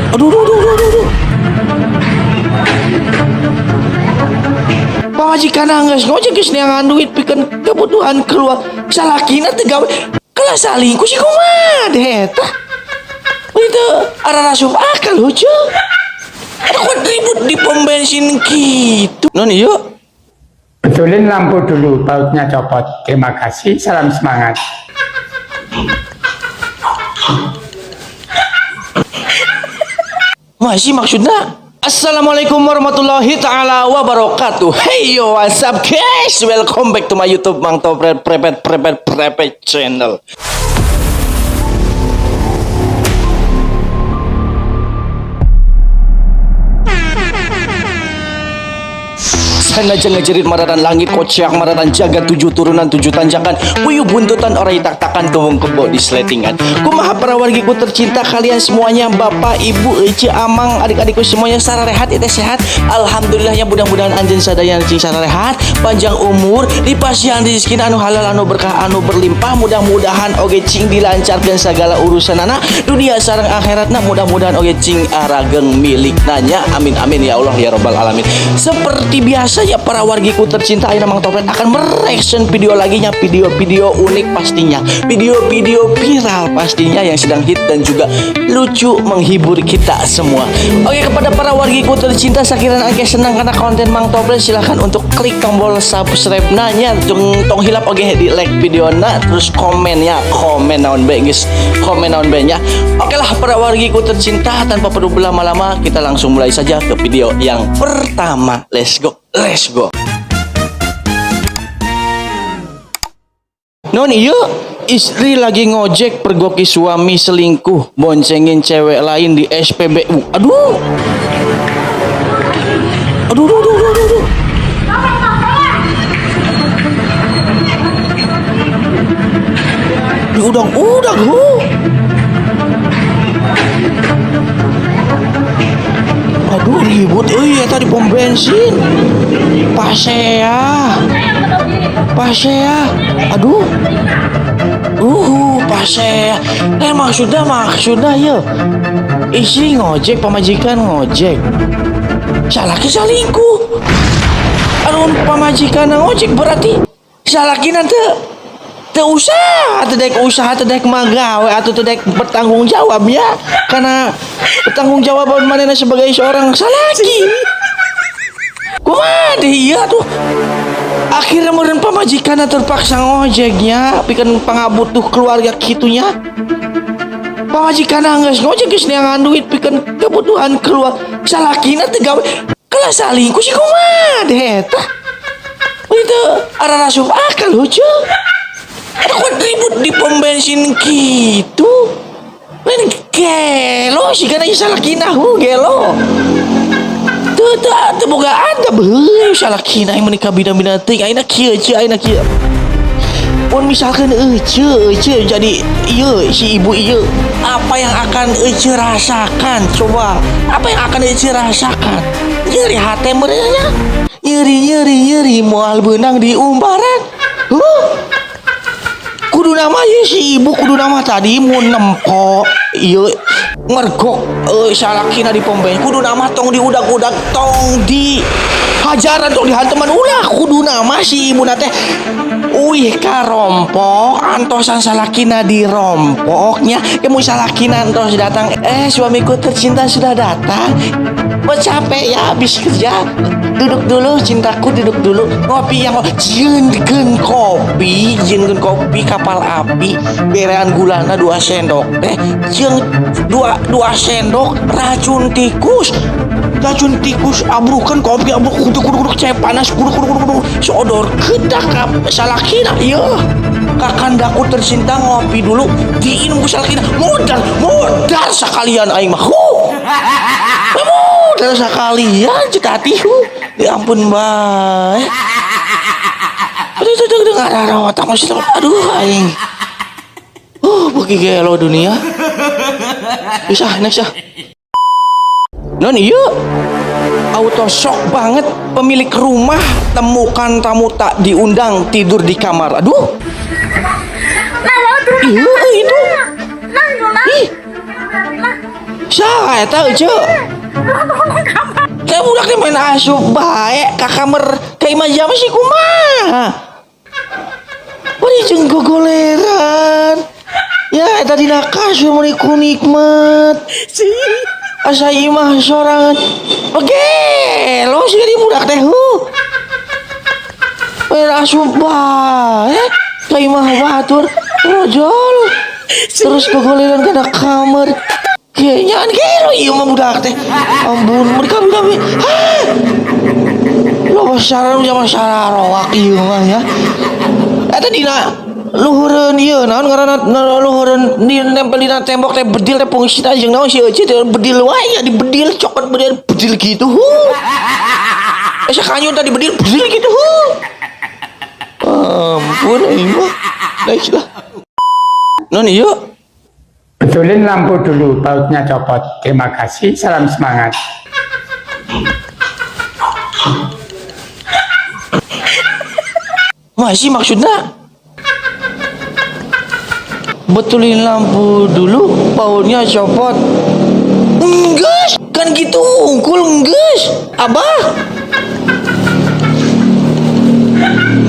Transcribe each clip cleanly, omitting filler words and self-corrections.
Aduh, aduh, aduh, aduh, aduh. Pamajikan geus ngojek, geus neangan duit pikeun kebutuhan keluar. Salakina teu gawe. Kalah salingkuh sih, kumaha deh eta? Itu arah asup akal lucu. Aduh, kok ribut di pom bensin gitu. Non iya. Betulin lampu dulu, bautnya copot. Terima kasih, salam semangat. Masih maksudnya. Assalamualaikum warahmatullahi taala wabarakatuh. Hey yo, what's up guys? Welcome back to my YouTube Mang Topret Prepet Prepet Prepet channel. Sanajan ngajerit maratan langit, kociak maratan jagat, tujuh turunan tujuh tanjakan, puyuh buntutan orai tak-takan, tuwung kebo di sletingan. Kumaha para wargiku tercinta, kalian semuanya, bapak, ibu, ece, amang, adik-adikku semuanya, sararehat itu, sehat? Alhamdulillah ya. Mudah-mudahan anjeun sadaya cing sararehat, panjang umur, dipasihan rezeki anu halal, anu berkah, anu berlimpah. Mudah-mudahan oge cing dilancarkan segala urusan anak dunia sareng akhiratna. Mudah-mudahan oge cing arageng milik nanya. Amin amin ya Allah ya robbal alamin. Seperti biasa ya, para wargiku tercinta, Ayeuna Mang Toplet akan mereaction video lagi nya, video-video unik pastinya, video-video viral pastinya, yang sedang hit dan juga lucu, menghibur kita semua. Oke, kepada para wargiku tercinta, sekiranya engke senang karena konten Mang Toplet, silahkan untuk klik tombol subscribe nanya, tong tong hilap oke di like video na, terus komen ya, komen naon bae guys, komen naon bae nya. Oke lah, para wargiku tercinta, tanpa perlu berlama-lama, kita langsung mulai saja ke video yang pertama. Let's go, let's go. Non iya, istri lagi ngojek pergoki suami selingkuh boncengin cewek lain di SPBU. Aduh. Aduh, aduh, aduh, aduh, aduh. Diudag-udag, hu. Aduh, ribut euy eta di pom bensin. Pasea. Pasea. Aduh. Pasea. Eh, maksudnya maksudnya ya. Istri ngojek, pamajikan ngojek. Salaki salingkuh. Aduh, pamajikan ngojek berarti salaki nanti teu usaha, teu daek usaha, teu daek magawe atau teu daek bertanggung jawab ya, karena bertanggung jawab manehna sebagai seorang salaki. Kumaha deh, iya tuh, akhirnya meureun pamajikan terpaksa ngojeknya pikeun pangabutuh keluarga kitunya. Pamajikan geus ngojek, geus neangan duit pikeun kebutuhan keluar. Salakina teu gawe. Kalah salingkuh sih, kumaha deh eta? Itu arah asup akal lucu. Aduh, kok ribut di pom bensin gitu? Lain gelo sih, karena salakina hu gelo. Teu teu teu boga adab heuh salakina yang menikah bina-bina teuing. Ayeuna kieu ceu, ayeuna kieu. Mun misalkan ece ece jadi ieu si ibu ieu, apa yang akan ece rasakan coba? Apa yang akan ece rasakan? Nyeri hate meureun nya. Nyeri nyeri nyeri moal beunang di umbaran. Huh? Kudu nama ya si ibu, kudu nama tadi mau nempo ieu ngergok salakina di pom bensin, kudu nama tong diudag-udag, tong di hajaran, tong dihanteman, ulah. Kudu nama si ibu teh uih karompok, antosan salakina dirompoknya. Kamu salakina antos datang, "Eh, suamiku tercinta sudah datang. Oh, capek ya habis kerja? Duduk dulu, cintaku, duduk dulu, ngopi yang jieunkeun kopi, jieunkeun kopi Kapal Api, berean gulana 2 sendok teh jeung dua dua sendok racun tikus, racun tikus." Abrukan kopi, abruk, kuduk kuduk kuduk, cai panas, kuduk kuduk kuduk kuduk, sodor kedak salakina. Iya, "Kakandaku tercinta, ngopi dulu." Diinum ku salakina, modal modal sekalian aing mah. Huh. Modal sekalian cek hati hu. Ya ampun bae. Aduh, aduh, aduh, aduh, otak masih, aduh, aing. Bagi gelo dunia. Bisa, next ah. Non iya. Auto shock banget, pemilik rumah temukan tamu tak diundang tidur di kamar. Aduh. Iya, itu. Ih. Saha eta, Ece? Saya budak teh main asup bae ka kamar ka imah jama sih, kumaha? Bari jeung gogoleran. Ya, eta dina kasur meuni ku nikmat. Asa imah sorangan. Gelo sih di budak teh, huh. Main asup bae ka imah batur rojol. Terus gogoleran kana kamar. Kayaknya kan gelo ieu mah budak teh. Ampun, mereka bilang, hah. Loba saran zaman sarawak ieu mah ya. Eta dina luhureun ieu, naon ngaranna, luhureun di nempel dina tembok teh, bedil teh fungsina jeung naon sih, eueuh teh? Bedil wae ya, dibedil, cokot bedil bedil gitu, huh. Eh, sakanyun tadi bedil bedil gitu, huh. Ampun, aing mah. Next lah. Non ieu. Betulin lampu dulu, bautnya copot. Terima kasih, salam semangat. Masih maksudnya betulin lampu dulu, bautnya copot. Enggak kan gitu unggul, enggak, abah.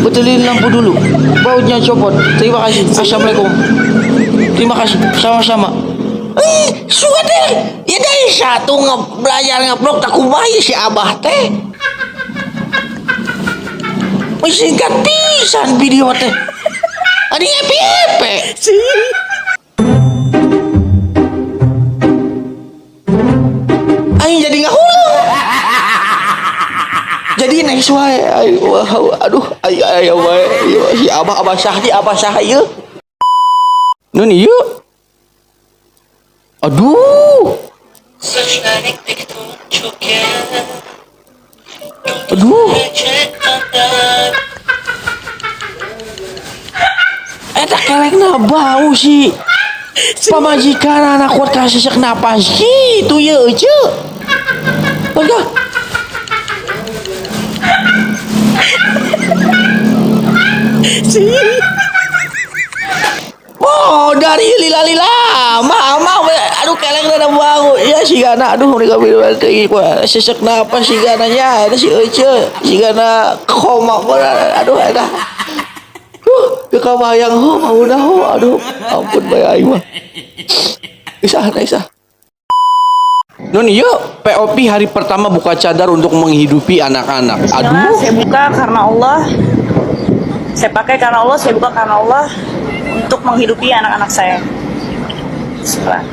Betulin lampu dulu, bautnya copot. Terima kasih, assalamualaikum. Terima kasih, sama-sama. Eh, suka deh ya, dari satu nge belajar ngeblok tak kumaha si abah teh. Singkat pisan video teh. Adi epe. Aing jadi ngahuleng. Jadi next wae. Aing, wah, aduh, aing aya wae. Ieu si abah, abah sah, si abah sah ieu. Nun ieu. Aduh. Aduh. Eta kelekna bau sih. Pamajikan anak kuat kasih sesek napas gitu ya, Ece. Enggak. Oh, dari lila-lila, mama, aduh, kelek ada bau. Ya si Gana, aduh, mereka bilang sesek napas si Gananya, ada si Ece, si Gana koma, aduh, ada. Duh, kebayang ho, mau dah ho, aduh, ampun bae aing mah. Isa, isa. Nun yuk, POV hari pertama buka cadar untuk menghidupi anak-anak. Bismillah, Aduh. saya buka karena Allah. Saya pakai karena Allah, saya buka karena Allah untuk menghidupi anak-anak saya. Bismillah.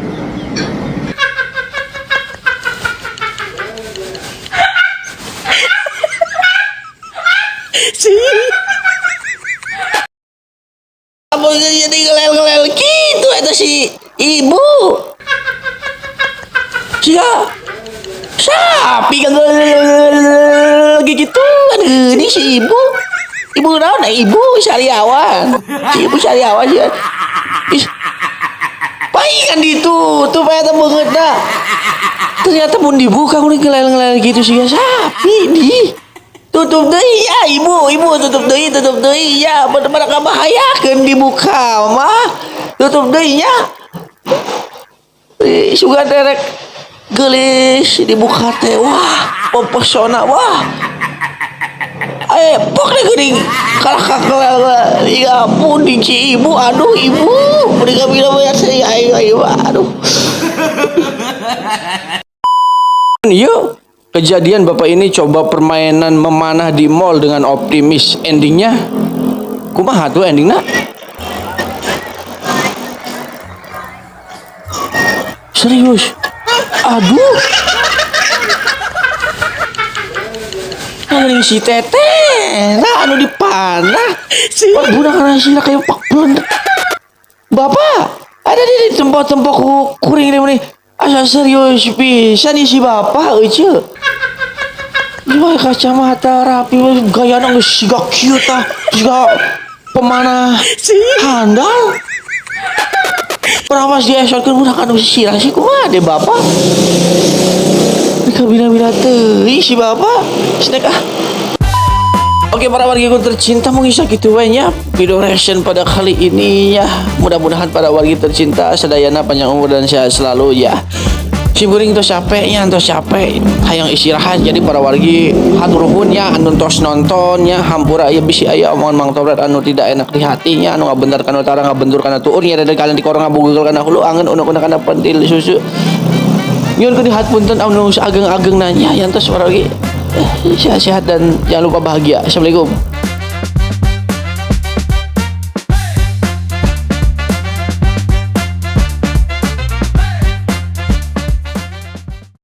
Apa jadi ngelel-ngelel gitu eta si ibu? Sia sapi kan gitu kan ini si ibu. Ibu naon? Nah, ibu sariawan. Si ibu sariawan sih. Ih, palingan ditutup eta beungeutna. Ternyata mun dibuka udah ngelel-ngelel gitu sih sapi di. Tutup deui ya, ibu, ibu tutup deui, tutup deui ya. Bener-bener kabahayakeun dibuka mah. Tutup deui nya. Ih, sugan derek geulis dibuka teh, wah, mempesona, wah. Eh, pok deh geuning kalah kakelel. Ya ampun di si ibu, aduh ibu, mereka bilang bayar saya, ayo ayo, aduh. Yuk, kejadian bapak ini coba permainan memanah di mall dengan optimis. Endingnya, kumaha tuh endingnya? Serius? Aduh. Nah, si teteh, nah anu dipanah. Wah, budak kana sila kayak pak blender. Bapak, ada di tempat-tempat kuring ini. Asa serius pisan nih si bapak euceu. Gimana kacamata rapi, gaya geus siga kieu tah, siga pemanah handal. Perawas diesotkeun budak anu sirah sih, kumaha deh bapak? Kabina-bina teuing si bapak. Snack ah. Oke, para warga tercinta, mungkin sakitu we nya video reaction pada kali ini ya. Mudah-mudahan para warga tercinta sadayana panjang umur dan sehat selalu ya. Si kuring tos capek nya, tos capek, hayang istirahat. Jadi para wargi, hatur nuhun ya anu tos nonton nya. Hampura aya bisi aya omongan Mang Tobret anu tidak enak di hatinya, anu ngabentar kana utara, ngabentur kana tuur nya, dari kalian di korong, ngabugel kana hulu, angen unek-unek kana pentil susu. Nyuhunkeun dihapunten anu ageng-ageng nanya. Yang tos, para wargi, sehat-sehat dan jangan lupa bahagia. Assalamualaikum.